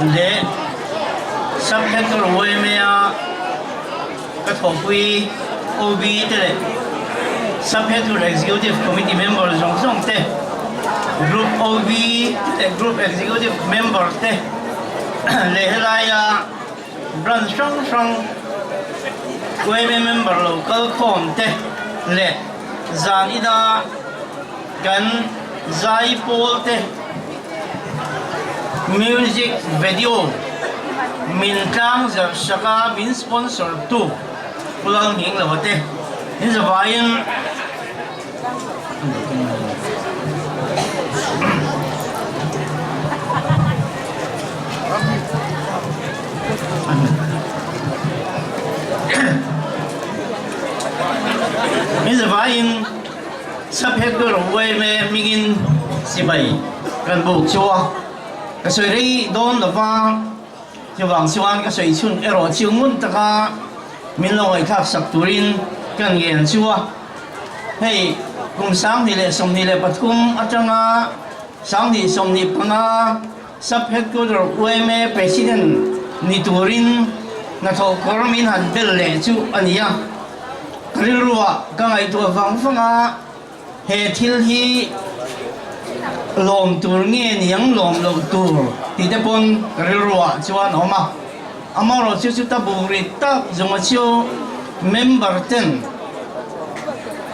Leh Sub-Headquarter YMA-a ka thawhpui OB te leh Sub-Headquarter Executive Committee member zawng zawng te, Group OB te leh Group Executive member te leh helaia Branch hrang hrang YMA member lo kal khawm te leh zan ina kan zai pawl te Music video min tlang zarh sak a, min sponsor tu Pu Lalnging lo te in zavaiin min zavaiin Saphet ber Uaime hmingin sipai kan buk chu a, ka sawi rei dawn lo va, chuvang chuan ka sawi chhun erawh chu ngun taka min lo ngaihthlak sak turin ka ngen chu a. Hei kum 2023 atanga 2025 Sub Headquarter Uaime President ni turin hnathawh kawr min han bel leh chu a ni a. Ka rilruah ka ngaihtuah vang vang a, he thil hi lawm tur nge niang lawm loh tur tih te pawn ka rilruah chuan a awm a. Amaherawh chu chuta buk rit tak zawng a chu member ten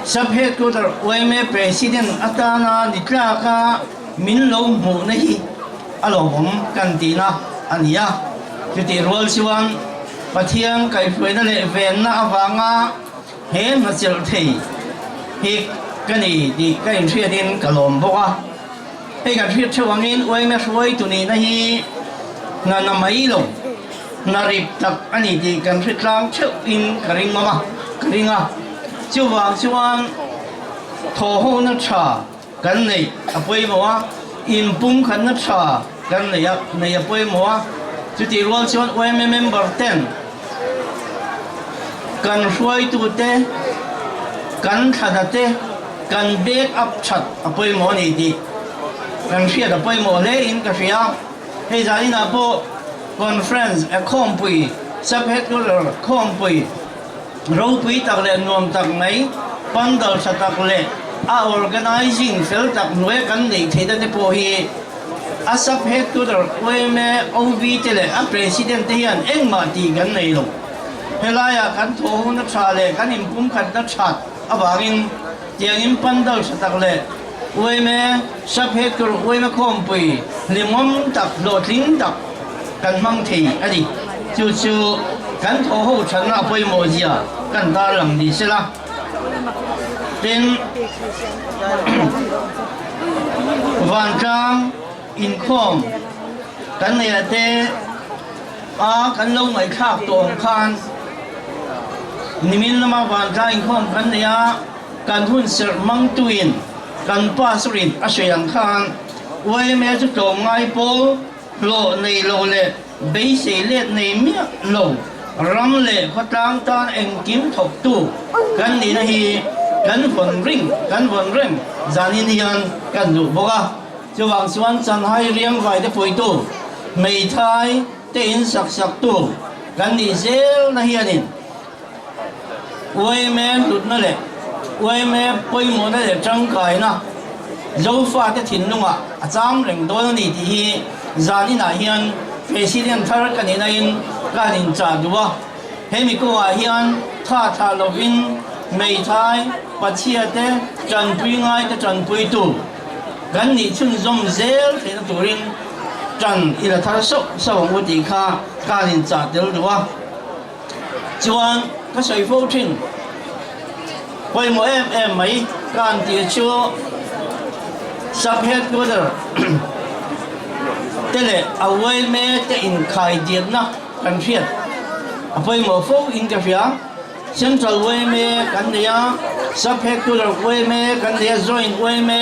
Sub Headquarter yma President atana ni tlaka min lo hmuhna hi a lawmawm kan tihna a ni a. Chutih rual chuan Pathian kaihhruaina leh venna avanga he hna chelh thei hi ka ni tih ka inhriatin ka lawm bawk a. Hei kan hriat theuh angin uaime hruaitu nihna hi hna na mai lo, hna rip tak a ni tih kan hre tlang theuhin ka ring awm a, ka ring a. Chuvang chuan thawhhona tha kan neih a pawimawh a, inpumkhatna tha kan neih a neih a pawimawh a, chutih rual chuan yma member ten kan hruaitute, kan thlana te kan back up that a pawimawh a ni tih kan hriat a pawimawh hle in ka hria. Hei zaninah pawh conference a khawmpui sub-headquarter khawmpui Ropui tak leh nuam tak mai, pandal tha tak leh a organising fel tak hnuaia kan neih theihna te pawh hi a sub headquarter yma OV te leh a president te hian engmah tih kan nei lo. Helaiah kan thawhhona tha leh kan inpumkhatna that avangin tiangin pandal tha tak leh yma sub headquarter yma khawmpui hlimawm tak hlawhtling tak kan hmang thei a ni. Chu chu kan thawh ho thatna a pawimawh zia kan tarlang ni sela. Tin, vantlang inkhawm kan neih te a kan lo ngaihthlak tawh ang khan nimin lama vantlang inkhawm kan neih a kan hun serh mangtuin kan pastor-in a sawi ang khan yma chu tlawmngai pawl Hlawh nei lo leh beisei let nei miah lo ram leh khawtlang tan engkim thawktu kan nihna hi kan vawn ring kan vawn reng zanin hian kan duh bawk a. Chuvang chuan Chanhai riangvai te puitu, hmeithai te in sak saktu kan nih zelna hianin Uaime hlutna leh uaime pawimawhna leh tangkaina Zofate thinlungah a cham reng dawn a ni tih hi zan inah hian President thar ka nih nain ka han inchah duh a. Hemi kawngah hian tha thlah lovin hmeithai, pathiate, tanpui ngaite tanpuitu kan nih chhunzawm zel theihna turin tan i la thar sauh sauh ang u tih kha ka han inchah tel duh a. Chuan ka sawi fo thin, pawimawh em em mai ka han tih chu Sub Headquarter te leh a yma te inkhaidiatna kan hriat a pawimawh fo in ka hria. Central yma kan nei a, Sub Headquarter yma kan nei a, Joint yma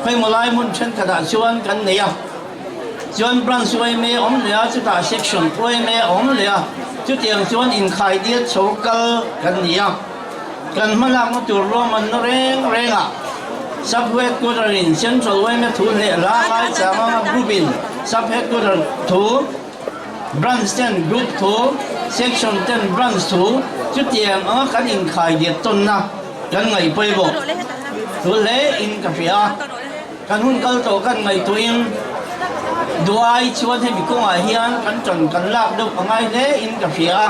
pawimawh lai hmun thenkhatah chuan kan nei a. Chuan branch yma awm leh a, chutah section yma awm leh a, chutiang chuan inkhaidiat chho kal kan ni a. Kan hmalakna tur ruahmanna reng rengah Sub Headquarter in Central yma thu hleh hla ngai chang anga group in. Sub Headquarter thu, Branch ten Group thu, Section ten Branch thu chutiang anga kan inkhai diat tawnna kan ngaih pawimawh thu hle in ka hria a. Kan hun kal tawh kan ngaihtuahin duai chuan hemi kawngah hian kan ṭan kan lak deuh a ngai hle in ka hria a.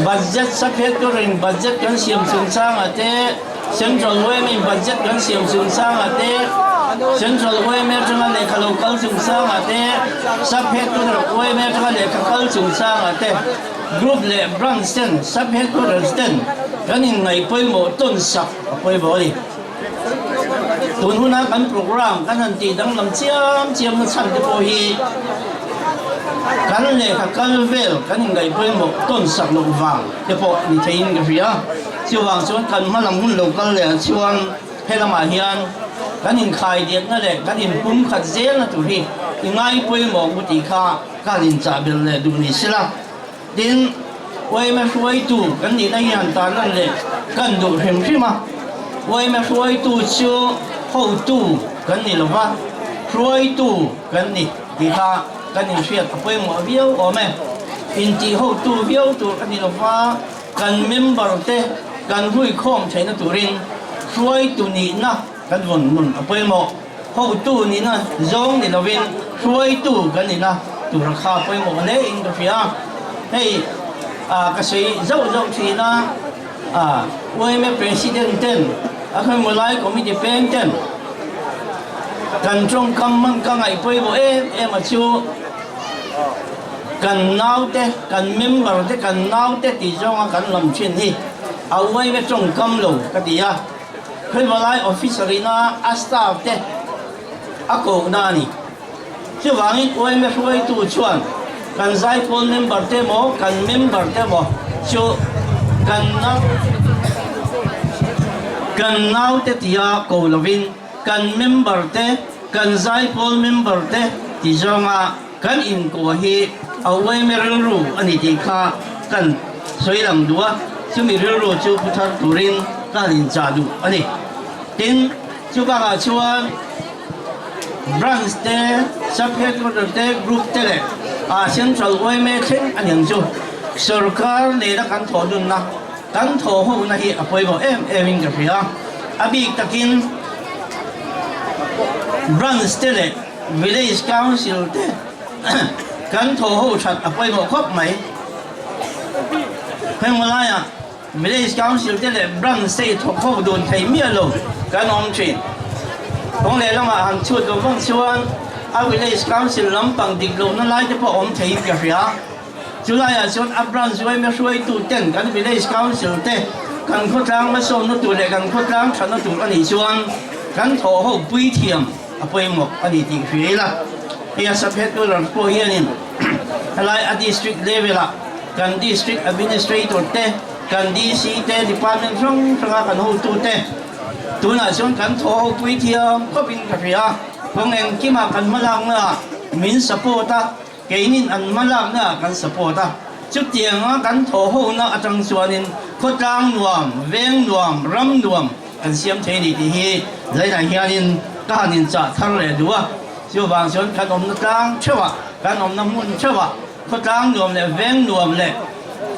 Budget Sub-Headquarter-in budget kan siam chungchangah te, Central YMA-in budget kan siam chungchangah te, Central YMA atanga lehkha lo kal chungchangah te, Sub-Headquarter YMA atanga lehkha kal chungchangah te, Group leh Branch ten Sub-Headquarters ten kan inngaih pawimawh tawn sak a pawimawh a ni. Tun huna kan program kan han tih danglam chiam chiam na chhan te pawh hi kan lehkha kal vel kan inngaih pawimawh tawn sak loh vang te pawh ni theiin ka hria. Chuvang chuan kan hma lam hun lo kal leh ah chuan helamah hian kan inkhai diatna leh kan inpum khat zelna tur hi i ngai pawimawh ngu tih kha ka han inchah belh leh duh ni sela. Tin, yma hruaitu kan nihna hi han tan lan leh kan duh hrim hrim a. Yma hruaitu chu hotu kan ni lo va, hruaitu kan ni tih kha kan inhriat a pawimawh viau awm e. Intih hotu viau tur a ni lo va, kan member te kan huikhawm theihna turin hruaitu nihna kan vawn nun a pawimawh. Hotu nihna zawng ni lovin hruaitu kan nihna tura kha pawimawh hle in ka hria. Hei ka sawi zauh zauh thin a, yma President ten a khawimaw lai committee peng ten kan tawngkam hman ka ngaih pawimawh em em a chu kan naute, kan member te kan naute tih zawnga kan lam thin hi a yma tawngkam lo ka ti a. Khawimalai officer ina a staff te a kohna a ni. Chuvangin yma hruaitu chuan kan zaipawl member te emaw kan member te emaw chu kan nau kan naute tia ko lovin kan member te kan zaipawl member te ti zawnga kan inkuah hi a yma rilru a ni tih kha kan sawi lang duh a, chumi rilru chu pu thar turin ka han inchah duh a ni. Tin, chu bakah chuan Branch te, Sub Headquarter te, Group te leh ah Central yma thleng a ni ang chu. Sorkar nena kan thawh dunna, kan thawh hona hi a pawimawh em em in ka hria. A bik takin Branch te leh Village Council te kan thaw ho that a pawimawh khawp mai. Heng laiah Village Council te leh Branch te i thawk ho dun thei miah lo kan awm thin. Kawng leh lamah han chhut lo vang chuan a Village Council lampang dik lohna lai te pawh awm theiin ka hria. Chulaiah chuan a Branch yma hruaitu ten kan Village Council te kan khawtlang hmasawnna tur leh kan khawtlang thatna tur a nih chuan kan thawh ho pui thiam a pawimawh a ni tih hria ila. Hei a Sub-Headquarter pawh hianin helai a District level ah kan District Administrator te, kan DC te, Department hrang hranga kan hotu te tunah chuan kan thawh ho pui thiam khawpin ka hria. Kawng engkimah kan hmalakna ah min support a. Keinin an hmalakna ah kan support a, chutianga kan thawhhona atang chuanin khawtlang nuam, veng nuam, ram nuam kan siam thei a ni tih hi zainah hianin ka han inchah thar leh duh a. Chuvang chuan kan awmna tlang theuhah, kan awmna hmun theuhah khawtlang nuam leh veng nuam leh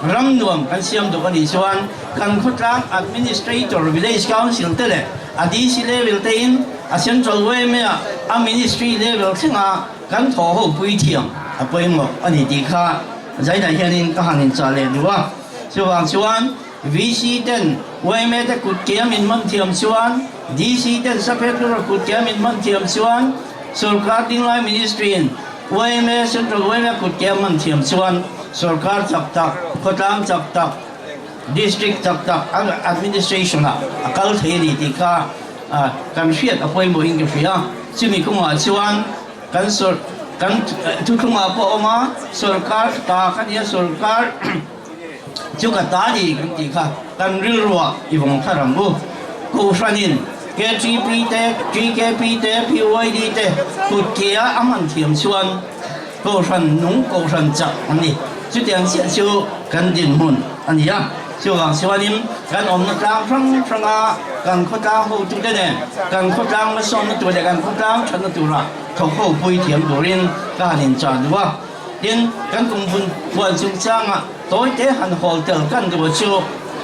ram nuam kan siam duh a nih chuan kan khawtlang Administrator, Village Council te leh a DC level tein a Central yma ah a Ministry level thlenga Kan thaw ho pui thiam a pawimawh a ni tih kha zainah hianin ka han inchah leh duh a. Chuvang chuan VC ten yma te kut kiam in hman thiam chuan, DC ten Saphetpura kut kiam in hman thiam chuan, Sorkar Dinglai Ministry in yma, Central yma kut kiam hman thiam chuan Sorkar chak tak, khawtlang chak tak, District chak tak Administration ah a kal thei a ni tih kha kan hriat a pawimawhin ka hria. Chumi kawngah chuan kan sawr kan thuthlungah pawh a awm a, sawrkar ta ka nia sawrkar chu ka ta ni kan tih kha kan rilruah i vawng thar ang u. Kohhranin KTP te, TKP te, PYD te kut kia a hman thiam chuan Kohhran nung kohhran chak an ni. Chutiang chiah chu kan dinhmun a ni a. Chuvang chuanin kan awmna tlang hrang hranga. Kan khawtlang hotute nen kan khawtlang hmasawnna tur leh kan khawtlang thatna tura thawk ho pui thiam turin ka han inchah duh a. Tin, kan kum vun puan chungchangah tawite han hawl tel kan duh chu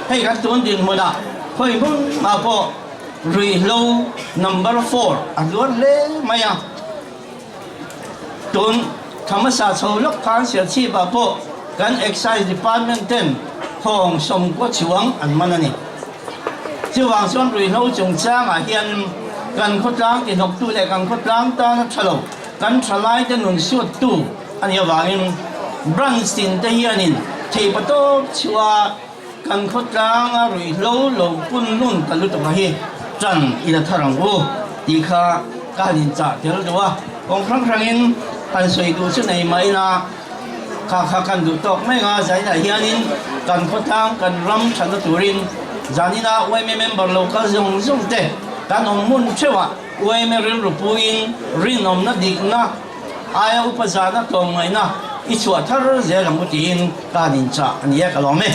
hei kan tun dinhmunah khawi hmun mah pawh ruihhlo number four a hluar hle mai a. Tun thamasa chho lawk khan Serchhipah pawh kan Excise Department ten hawng sawmkua chhuang an man a ni. Chuvang chuan ruihhlo chungchangah hian kan khawtlang tihnawktu leh kan khawtlang tana tha lo, kan thalaite nun suattu a nih avangin branch tin te hianin theihpatawp chhuah Kan khawtlanga ruihhlo lo pun lun ta lutuk a hi tan i la thar ang u tih kha ka han inchah tel duh a, kawng hrang hrangin han sawi duh chu nei mah ila kha kha kan duh tawk mai ang a, zainah hianin kan khawtlang kan ram thatna turin zanina yma member lo kal zawng zawng te kan awm hmun theuhah yma rilru puiin rinawmna dikna Aia upa zana tlawmngaihna i chhuah thar zel ang u tiin ka han inchah a ni e, ka lawm e.